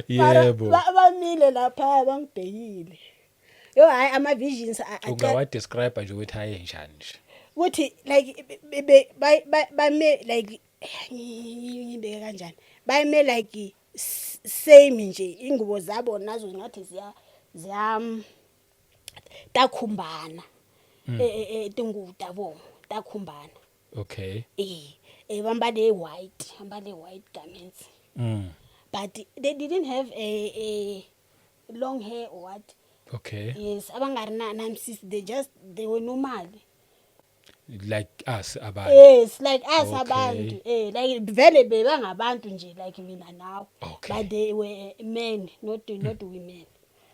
Mara bamile lapha bangibhekile. Yo, hayi, ama visions Ungawa describe nje ukuthi aye njani nje? Ukuthi like bame like, ngibeke kanjani, bame like same nje, ingubo zabo nazo ngathi ziya takhumbana, tingubo tabo takhumbana. Bambale white garments. But they didn't have a long hair or what. Yes, abangari na namsisi, they were normal. Like us abantu. Yes, like us abantu, like vele bebangabantu nje like mina nawe. But they were men, not women.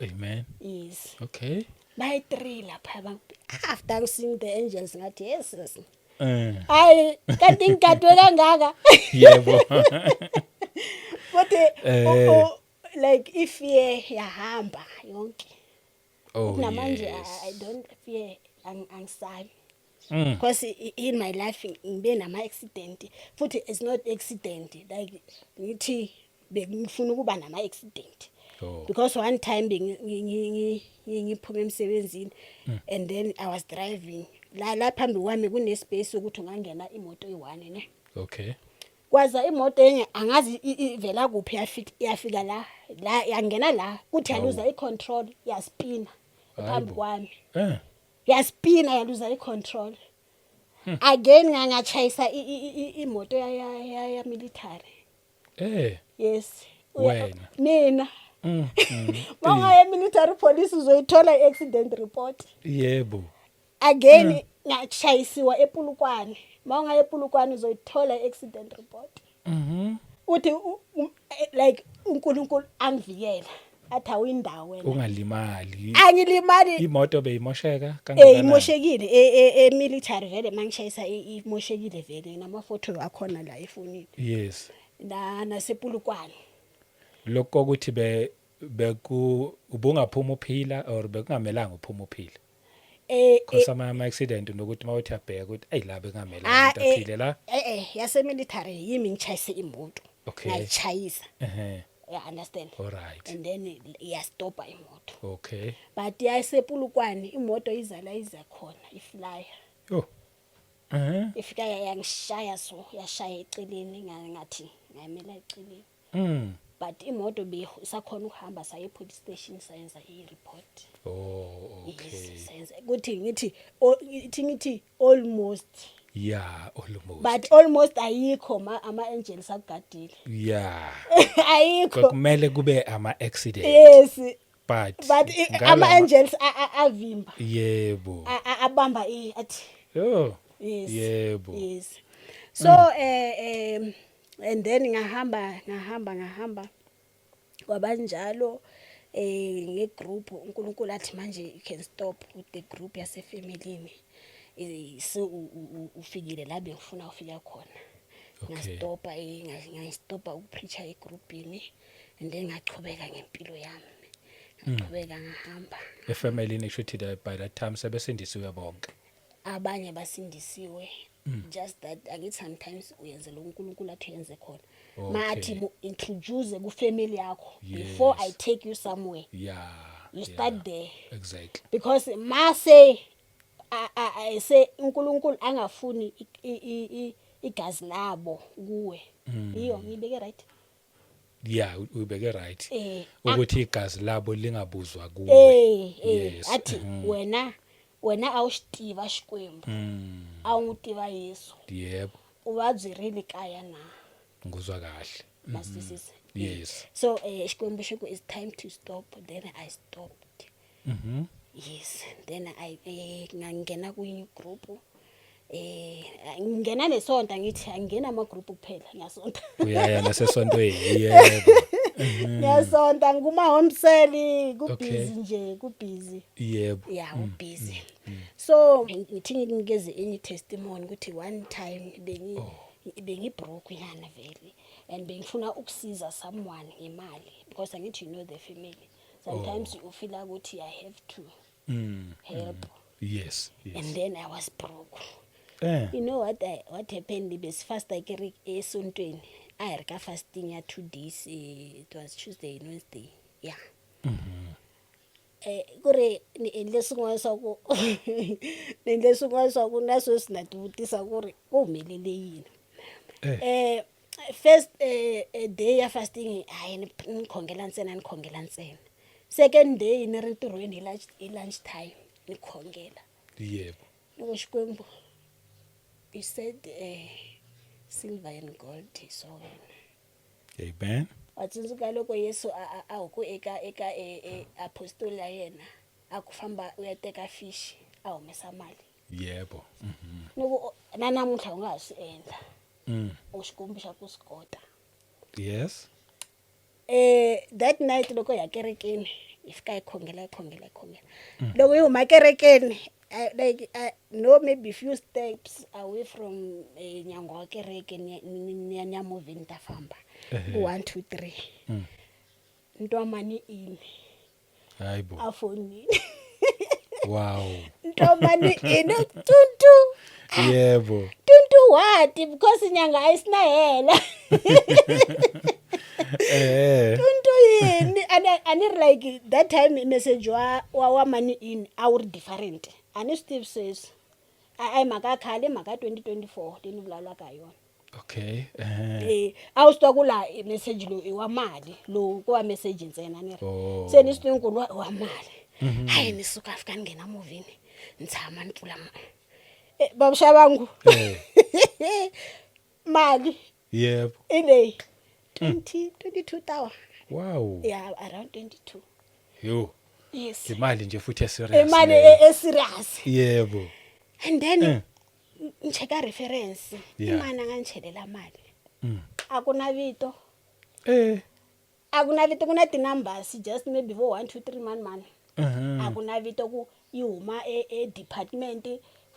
Amen. Yes. Bayi three lapha after seeing the angels, ngathi, Yes." Hayi, kanti ngigadwe kangaka. Futhi like ifear yahamba yonke. Namanje I don't fear, angisabi. Because in my life ngibe nama accident, futhi it's not accident like ngithi bengifuna ukuba nama accident. Oh. Because one time ngiphuma emsebenzini and then I was driving la phambi kwami kune space ukuthi ungangena imoto eyi-one, ne. Kwaza imoto enye, angazi ivela kuphi, yafika la yangena la, kuthi yaluza i-control, yaspina phambi Hayibo. kwami. Yaspina, yaluza i-control again, ngangachayisa imoto ya military. Yes. Wena? Mina. Mawungaya military police uzoyithola i-accident report. Again ngachayisiwa ePolokwane. Mawungaya ePolokwane uzoyithola i-accident report. Uthi like uNkulunkulu angivikela, athi awuyindawo wena. Ungalimali. Angilimali. Imoto beyimosheka kangakanani? Imoshekile e military vele, mangishayisa imoshekile vele, namafoto akhona la efonini. Na nasePolokwane. Lokho ukuthi beku ubungaphuma uphila or bekungamelanga uphuma uphila? Because ama accident nokuthi mawuthi abheka ukuthi ayi, la bekungamelanga umuntu aphile la. Yase military yimi ngishayise imoto. Ngayishayisa. You understand? All right. And then iyastopa imoto. But yasePolokwane imoto izala iza khona iflyer. Yo. Ifika yangishaya, so yashaya eceleni, ngathi ngayimela eceleni. But imoto isakhona ukuhamba, saye police station, sayenza i-report. Oh, okay. Yes, sayenza kuthi ngithi ngithi almost. Yeah, almost. But almost ayikho, ma ama angels akugadile. Ayikho. Kwakumele kube ama accident. Yes. But But ama angels avimba. Abamba athi Yo. Yes. Yes, so and then ngahamba ngahamba ngahamba, kwabanjalo ngegroup. uNkulunkulu athi manje you can stop with the group yasefamilini, so ufikile la bengifuna ufika khona. Ngastopa, ngayistopa ukupreacha egroupini and then ngachubeka ngempilo yami, ngachubeka ngahamba. Efamily kusho ukuthi by that time sebesindisiwe bonke. Abanye basindisiwe, just that angithi sometimes uyenzela uNkulunkulu athi yenze khona, ma athi mu introduce ku family yakho before I take you somewhere. You start there. Because mase se uNkulunkulu angafuni igazi labo kuwe, iyo ngibeke right? Yeah, ubeke right. Ukuthi igazi labo lingabuzwa kuwe. Athi wena awuxitiva Xikwembu, a wu tiva Yesu. U va byerile kaya na? Nguzwa kahle. Maswisisa? Yes. So Xikwembu xi ku it's time to stop, then I stopped. Yes, then I ngangena kwenye group, ngingena nesonto, ngithi angingena ama group kuphela, ngiyasonta. Uyaya nasesontweni, yebo. Ngiyasonta, nguma home cell, ku busy nje, ku busy. Yeah, u busy. So ngithi ngikunikeze enye testimony ukuthi one time bengi broke yana vele and bengifuna ukusiza someone ngemali, because angithi you know the family, sometimes you feel ukuthi I have to help. And then I was broke. You know what happened? Besifasta ke esontweni, a hi ri ka fasting ya 2 days, it was Tuesday and Wednesday, yeah. Ku ri ni endle swin'wana swa ku na sweswi na ti vutisa ku ri ku humelele yini. First day ya fasting, hayi, ni khongela ntsena, ni khongela ntsena. Second day ni ri ntirhweni, hi lunch time ni khongela. Loko Xikwembu, you said silver and gold is swa wena. Amen. Wa tsundzuka loko Yesu a huku eka apostoli ya yena, a ku famba u ya teka fish, a humesa mali? Yebo. Ni ku na namuntlha u nga ha swi endla. U Xikwembu xa ku swi kota. That night loko hi ya kerekeni, hi fika hi khongela, hi khongela, hi khongela. Loko hi huma kerekeni, like no, maybe few steps away from nyangwa wa kereke, ni ya movheni, ta famba ku 1 2 3, ntwa mani ini. Hayibo. A fonini. Ntwa mani ini, tuntu. Tuntu what? Because nyanga ayisina hela. Tuntu yini? A like that time message wa money in a wu ri different. A ni swi tivi sweswi, a hi mhaka ya khale, mhaka ya 2024 leyi ni vulavulaka hi yona. Okay, eh. A wu swi tiva ku laha i message lowu i wa mali, lowu ko va message ntsena ni ri. Se ni swi tivi ku luwa i wa mali. Hayi, ni suka fika ni nghena movheni, ni tshama ni pfula babuxavangu. Mali i leyi 20 22 tower. Yeah, around 22. Yo. Yes. Imali nje futhi eserious. Imali leyo. E-serious. And then ni cheka reference. I mani a nga ni chelela mali? A ku na vito. A ku na vito, ku na ti-numbers, just maybe vo 1 2 3 mani mani. A ku na vito ku yi huma e department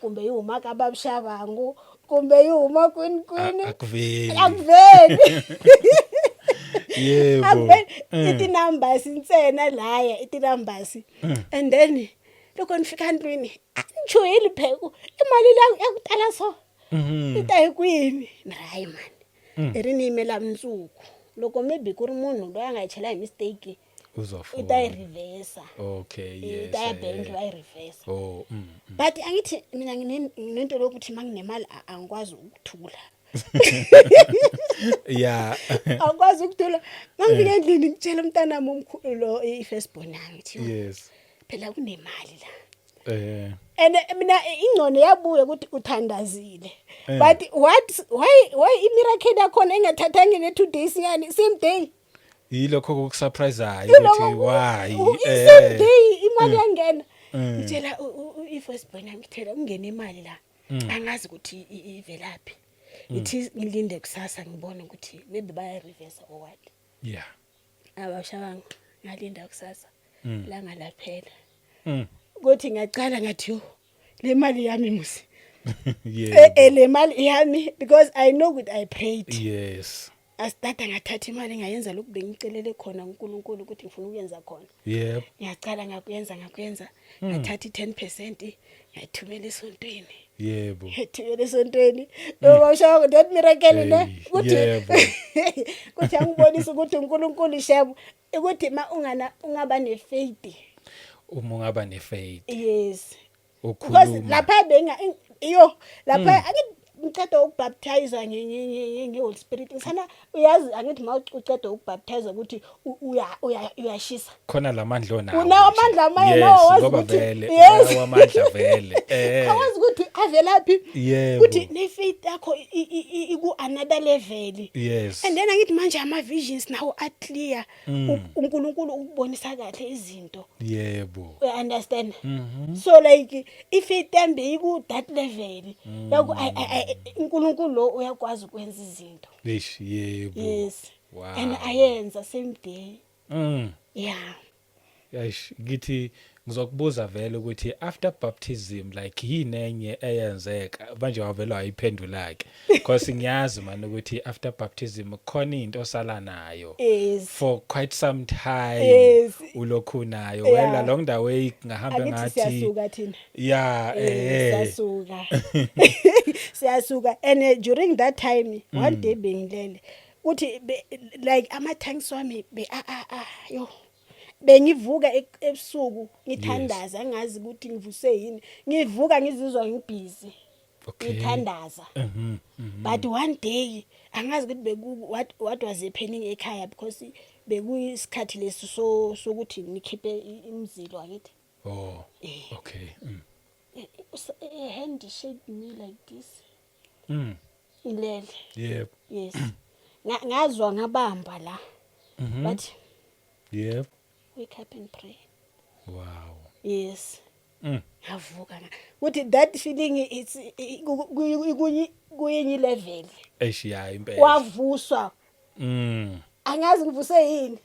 kumbe yi huma ka babuxavangu kumbe yi huma kwini kwini. A ku veli. A ku veli. A ku veli, i ti-numbers ntsena laya, i ti-numbers. And then loko ni fika ndlwini, a ni chuhile phe ku i mali liya ya ku tala so i ta hi kwini. Ni ri hayi mani, i ri ni yimela mundzuku, loko maybe ku ri munhu loyi a nga yi chela hi mistake, i ta yi Uzofona. Reversa. I ta ya bank, va yi reversa. Oh. But angithi mina nginento lokuthi uma nginemali angikwazi ukuthula. Angikwazi ukuthula. Mangifika endlini ngitshela umntanami omkhulu lo, i-first born yami, ngithi, "Yo, phela kunemali la." And mina ingcono yabuya ukuthi uthandazile. But what, why i-miracle yakhona engathathanga ne 2 days yani, same day? Yilokho kokusurpriseayo Yilokho ukuthi why. Same day imali yangena. Ngitshela i-first born yami, ngithela kungena imali la, angazi ukuthi ivelaphi, ithi ngilinde kusasa ngibone ukuthi maybe baya reverse or what. Abashabanga, ngalinda kusasa, langa laphela. Kuthi ngacala ngathi, yo, le mali yami musi. Le mali yami, because I know ukuthi I prayed. Asitata ngathatha imali, ngayenza lokhu bengicelele khona uNkulunkulu ukuthi ngifuna ukuyenza khona. Ngiyacala ngakuyenza, ngathatha i-10% ngayithumela esontweni. Ngayithumela esontweni, bashaka that miracle ne. Hey, Ukuthi kuthi angibonisa ukuthi uNkulunkulu shebo, ukuthi ma ungana ungaba nefaith. Uma ungaba nefaith. Yes, because Ukhuluma. Lapha benga iyo lapha angithi ngiceda ukubaptize nge Holy Spirit ngisana, uyazi angithi ma uceda ukubaptize ukuthi uyashisa. Khona lamandla onawo. Unawo nje. amandla amanye nawo, wazi Ngoba ukuthi vele unawo amandla vele. Awazi ukuthi avelaphi. Ukuthi ne-faith yakho iku another level. And then angithi manje ama visions nawo a clear. UNkulunkulu ukubonisa kahle izinto. You understand? So like i-faith yami iku that level yaku uNkulunkulu lo uyakwazi ukwenza izinto. Eish, yebo. Yes. And ayenza same day. Yeah. Eish, ngithi ngizokubuza vele ukuthi after baptism, like, yini enye eyenzeka manje, wavela wayiphendula ke, because ngiyazi man ukuthi after baptism khona into osala nayo for quite some time. Ulokhu nayo. Well, along the way ngahamba Angithi ngathi siyasuka thina. Siyasuka, siyasuka. And during that time, one day bengilele, uthi like ama tongues wami be a a a yo, bengivuka ebusuku ngithandaza, angazi ukuthi ngivuse yini, ngivuka ngizizwa ngibusy ngithandaza. But one day angazi ukuthi beku what was happening ekhaya, because bekuyisikhathi lesi so sokuthi nikhiphe imzilo angithi. Oh. Okay. A hand shake me like this. Ngilele. Yes, ngazwa ngabamba la, but wake up and pray. Yes. Ngavuka ukuthi that feeling, it's kuyinye level. Eish, ya, impela. Wavuswa. Angazi ngivuse yini.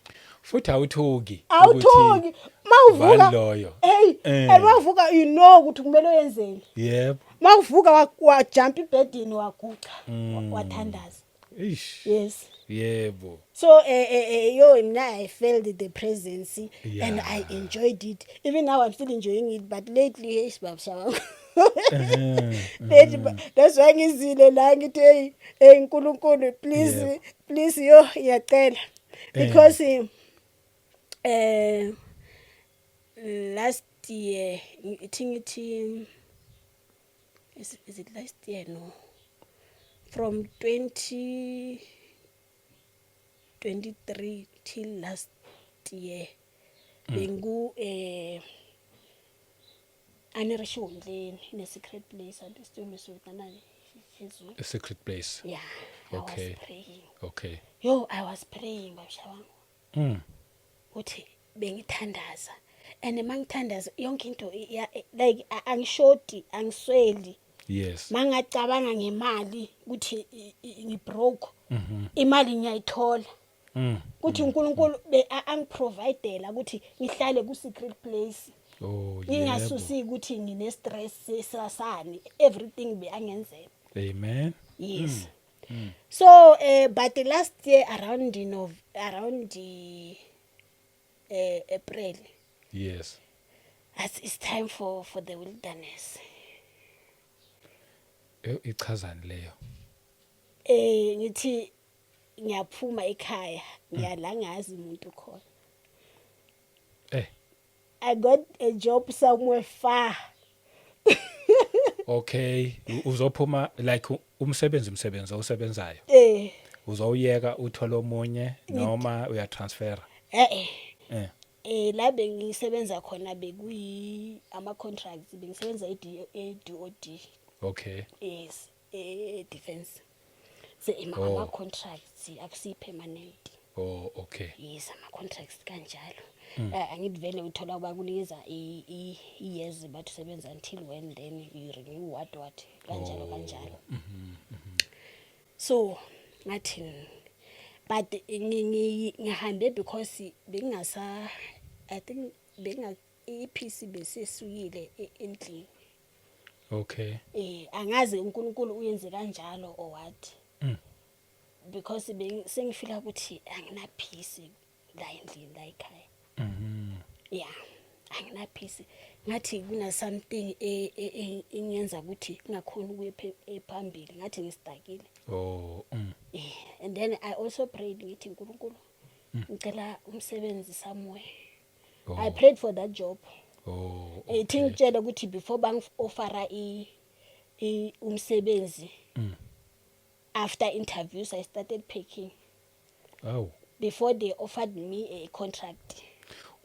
Futhi awuthuki. Awuthuki mawuvuka. Bani loyo? Hey. And wavuka, you know ukuthi kumele uyenzeni. Mawuvuka wajump ibedini, waguqa, wathandaza. Eish. Yes. So yo, mina I felt the presence and I enjoyed it. Even now I'm still enjoying it, but lately, hey, sibabusha, lately that's why ngizile la ngithi, hey, hey, uNkulunkulu, please. Please, yo, ngiyacela, because Last year, ithi ngithi is it last year? No, from 2023 till last year, bengu a ni ri xihundleni, in a secret place, a swi tivi swi vitana xizulu. A secret place. Yeah. I was praying. Yo, I was praying, babushabangu, uthi bengithandaza, and mangithandaza yonke into like angishoti, angisweli. Mangacabanga ngemali ukuthi ngibroke, imali ngiyayithola, kuthi uNkulunkulu angiprovidela ukuthi ngihlale ku secret place, ngingasusi ukuthi ngine stress sasani, everything be angenzela. Amen. Yes. So but last year around the Nov around the April, as it's time for the wilderness. Ichazani leyo? Ngithi ngiyaphuma ekhaya, ngiyala ngazi umuntu khona. I got a job somewhere far. Okay, uzophuma like umsebenzi osebenzayo? Eh. Uzowuyeka uthola omunye noma uyatransfera? Eh eh. La bengisebenza khona bekuyi ama contracts, bengisebenza e DOD. Yes, e defense. Se ima ama contracts, akusi permanent. Oh, okay. Yes, ama contracts kanjalo. Angithi vele uthola bakunikeza i years, bathi usebenza until when, then you renew, what what, kanjalo kanjalo. So ngathi but ngihambe because bengingasa, I think benga ipeace besesukile endlini. Angazi uNkulunkulu uyenze kanjalo or what, because sengifila ukuthi angina peace la endlini, la ekhaya. Yeah, angina peace, ngathi kuna something engenza ukuthi ngingakhoni ukuya phambili, ngathi ngistuckile. And then I also prayed, ngithi, "uNkulunkulu, ngicela umsebenzi somewhere." I prayed for that job. Ithi ngitshele ukuthi before bangi-offera i umsebenzi, after interviews I started packing before they offered me a contract.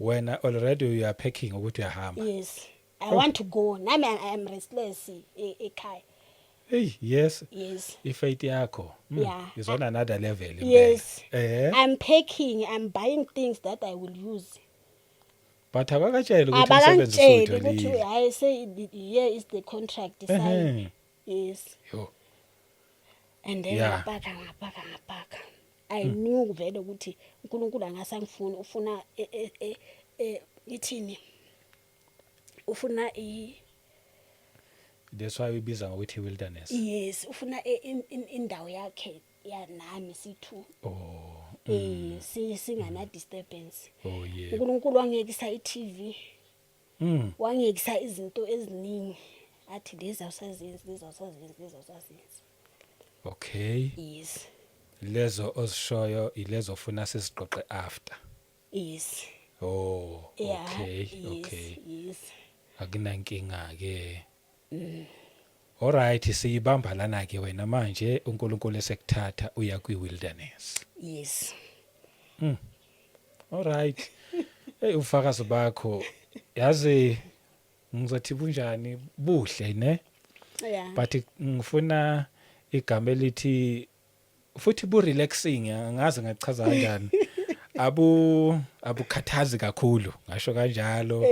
Wena already you are packing ukuthi uyahamba? Yes, I want to go nami. I am restless ekhaya. Hey, yes. Yes. Ifaith yakho is on another level impela. Yes. I'm packing, I'm buying things that I will use. But akakatsheli ukuthi umsebenzi Abakangitsheli ukuthi usutholile? Hayi, say here is the contract, sign. Yes. Yo. And then ngapaka, ngapaka, ngapaka. I knew vele ukuthi uNkulunkulu angasangifuni, ufuna ithini, ufuna i That's why ubiza ngokuthi wilderness. Yes, ufuna indawo yakhe yanami sithu, singana disturbance. Oh yeah. uNkulunkulu wangekisa iTV, wangekisa izinto eziningi, athi lezi awusazenzi, lezi awusazenzi, lezi awusazenzi. Yes. Lezo ozishoyo ilezo ofuna sisiqoqe after? Yes. Oh. Yeah. Okay. Yes. Okay. Yes. Akunankinga ke. Alright, siyibamba lana ke wena manje, uNkulunkulu esekuthatha uya kwi wilderness. Yes. Alright. Hey, ufakazi bakho yazi ngizothi bunjani, buhle ne? Yeah. But ngifuna igama elithi futhi bu relaxing, angazi ngachaza kanjani. Abu abukhathazi kakhulu, ngasho kanjalo.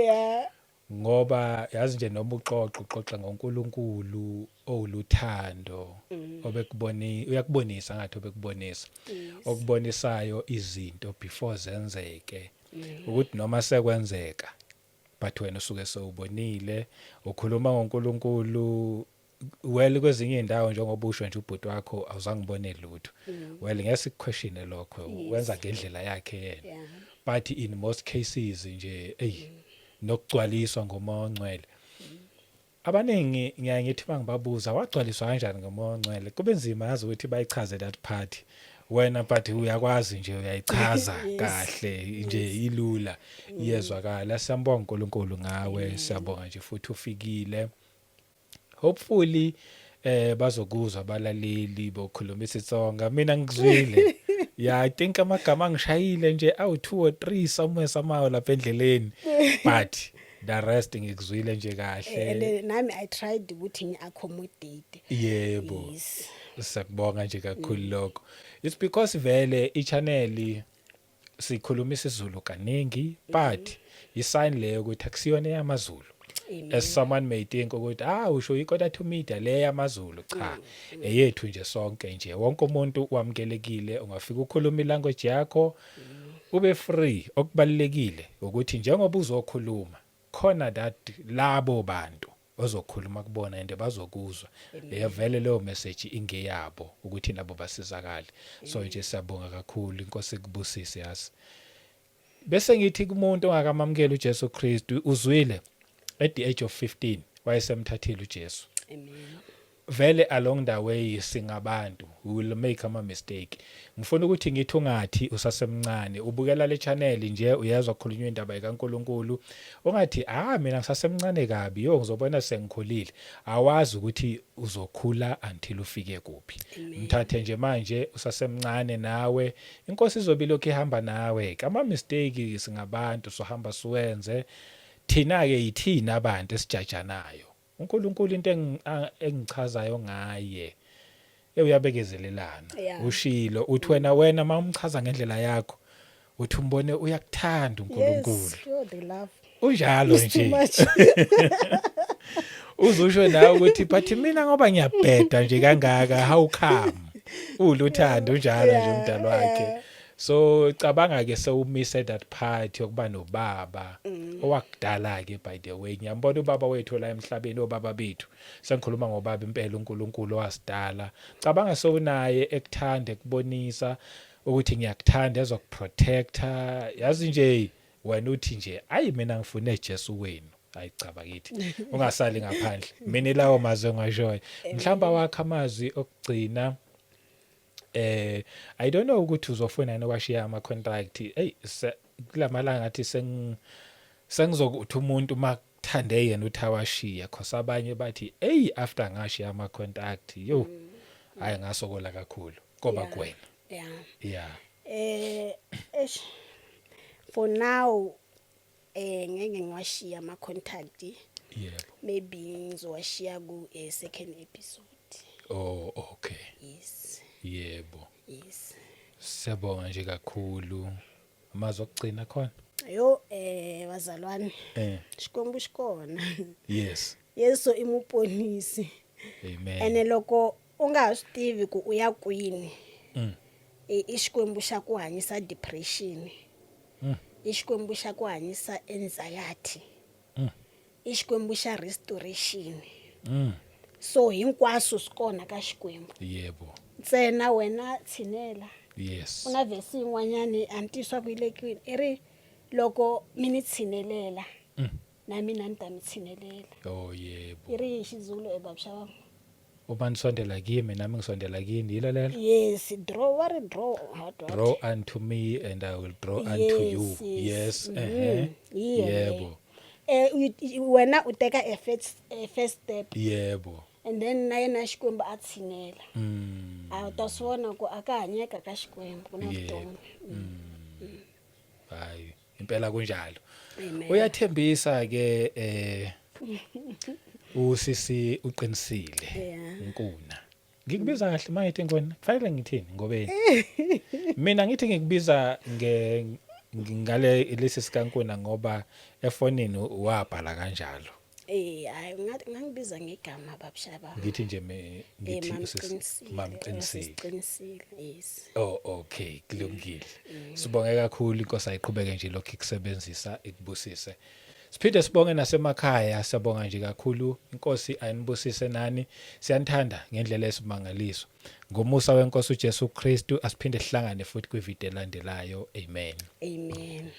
Ngoba yazi nje noma uxoxa, uxoxa ngoNkulunkulu owuluthando, obekuboni uyakubonisa ngathi obekubonisa, okubonisayo izinto before zenzeke, ukuthi noma sekwenzeka but wena usuke sewubonile. Ukhuluma ngoNkulunkulu, well, kwezinye indawo njengoba usho nje ubhuti wakho awuzange ubone lutho, well, ngeke sikuquestione lokho, wenza ngendlela yakhe yena, but in most cases nje, ey, nokugcwaliswa ngomoya ongcwele, abaningi ngiyaye ngithi mangibabuza wagcwaliswa kanjani ngomoya ongcwele, kube nzima yazi ukuthi bayichaze that part. Wena but uyakwazi nje, uyayichaza kahle nje, ilula, iyezwakala. Siyambonga uNkulunkulu ngawe, siyabonga nje futhi ufikile. Hopefully bazokuzwa abalaleli bokhuluma isiTsonga. Mina ngizwile. Yeah, I think amagama angishayile nje awu 2 or 3 somewhere somehow lapha endleleni. But the rest ngikuzwile nje kahle. And nami I tried ukuthi ngi-accommodate. Yebo. Siyakubonga nje kakhulu lokho. It's because vele i-channel sikhuluma isiZulu kaningi, but i-sign leyo ukuthi akusiyona eyamaZulu. Amen. As someone may think ukuthi usho iKota 2 Media le yamaZulu, cha, eyethu nje sonke nje. Wonke umuntu wamukelekile, ungafika ukhuluma ilanguage yakho, ube free. Okubalekile ukuthi njengoba uzokhuluma khona that labo bantu ozokhuluma kubona and bazokuzwa, leyo vele leyo message ingeyabo ukuthi nabo basizakale. So nje siyabonga kakhulu, inkosi ikubusise. Yazi, bese ngithi kumuntu ongakamamukeli uJesu Kristu, uzwile, at the age of 15 wayesemthathile uJesu. Amen. Vele along the way singabantu, we will make ama mistake. Ngifuna ukuthi ngithi ungathi usasemncane ubukela le channel nje, uyezwa kukhulunywa indaba kaNkuluNkulu, ungathi, "Ah, mina ngisasemncane kabi, yo, ngizobona sengikhulile." Awazi ukuthi uzokhula until ufike kuphi. Mthathe nje manje usasemncane nawe, inkosi izobe lokhu ihamba nawe. Ama mistake singabantu sohamba siwenze thina ke, yithina abantu esijajanayo. uNkulunkulu, into engichazayo ngaye, uyabekezelelana. Ushilo uthi wena mawumchaza ngendlela yakho, uthi umbone uyakuthanda uNkulunkulu. Yes, yo, the love. Unjalo It's too nje. much. Uzusho nawe ukuthi, "But mina ngoba ngiyabheda nje kangaka, how come uluthando unjalo nje umdalo wakhe?" So cabanga ke sewumise that part yokuba nobaba owakudala ke. By the way, ngiyambona ubaba wethu la emhlabeni, obaba bethu, sengikhuluma ngobaba impela, uNkulunkulu owasidala. Cabanga sewunaye ekuthanda, ekubonisa ukuthi ngiyakuthanda, ezokuprotecta. Yazi nje wena uthi nje, "Ayi, mina ngifune Jesu wenu." Hayi cha bakithi, ungasali ngaphandle. Mina lawo mazwi engiwashoyo, mhlawumbe wakho amazwi okugcina. I don't know ukuthi uzofuna yini ukwashiya ama contract. Hey, kulamalanga ngathi sengizokuthi umuntu makuthande yena uthi awashiya, cause abanye bathi, "Hey, after ngashiya ama contact, yo, hayi, ngasokola kakhulu." Koba kuwena. Eish, for now ngeke ngiwashiya ama contact. Maybe ngizowashiya ku second episode. Oh, okay. Yes. Yebo. Yes. Siyabonga nje kakhulu. Amazwi okugcina khona? Yo, bazalwane, Xikwembu xikona. Yesu i muponisi. Amen. Ene loko u nga ha swi tivi ku u ya kwini, i Xikwembu xa ku hanyisa depression. I Xikwembu xa ku hanyisa anxiety. I Xikwembu xa restoration. So hinkwaswo swi kona ka Xikwembu. Ntsena wena tshinela. Ku na vhesi yin'wanyani, a ni tivi swa ku yi le kwini, i ri loko mi ni tshinelela, na mina ni ta mi tshinelela. Oh yebo. I ri hi Xizulu, ebaba? Uma nisondela kimi, nami ngisondela kini, yilo lelo? Yes, draw, wa ri draw what, what? Draw unto me and I will draw unto you. Yes. Yes. Hi yona. Yebo. Wena u teka a first step. And then na yena Xikwembu a tshinela. A u ta swi vona ku a ka hanyeka ka Xikwembu, ku na vutomi. Hayi, impela kunjalo. Amen. Uyathembisa ke usisi, uqinisile. Nkuna. Ngikubiza kahle mangithi Nkuna? Kufanele ngithini ngobeni? Mina ngithi ngikubiza nge ngale lesi sikaNkuna ngoba efonini wabhala kanjalo. Hayi, ngathi ngangibiza ngegama, babshaba. Ngithi nje me ngithi Mamqinisile. Mamqinisile. Qinisile, yes. Oh okay, kulungile. Sibonge kakhulu, inkosi ayiqhubeke nje lokhu ikusebenzisa, ikubusise. Siphinde sibonge nasemakhaya, siyabonga nje kakhulu. Inkosi ayinibusise nani. Siyanithanda ngendlela esimangaliso. Ngomusa wenkosi uJesu Kristu, asiphinde sihlangane futhi kwivideo elandelayo. Amen. Amen.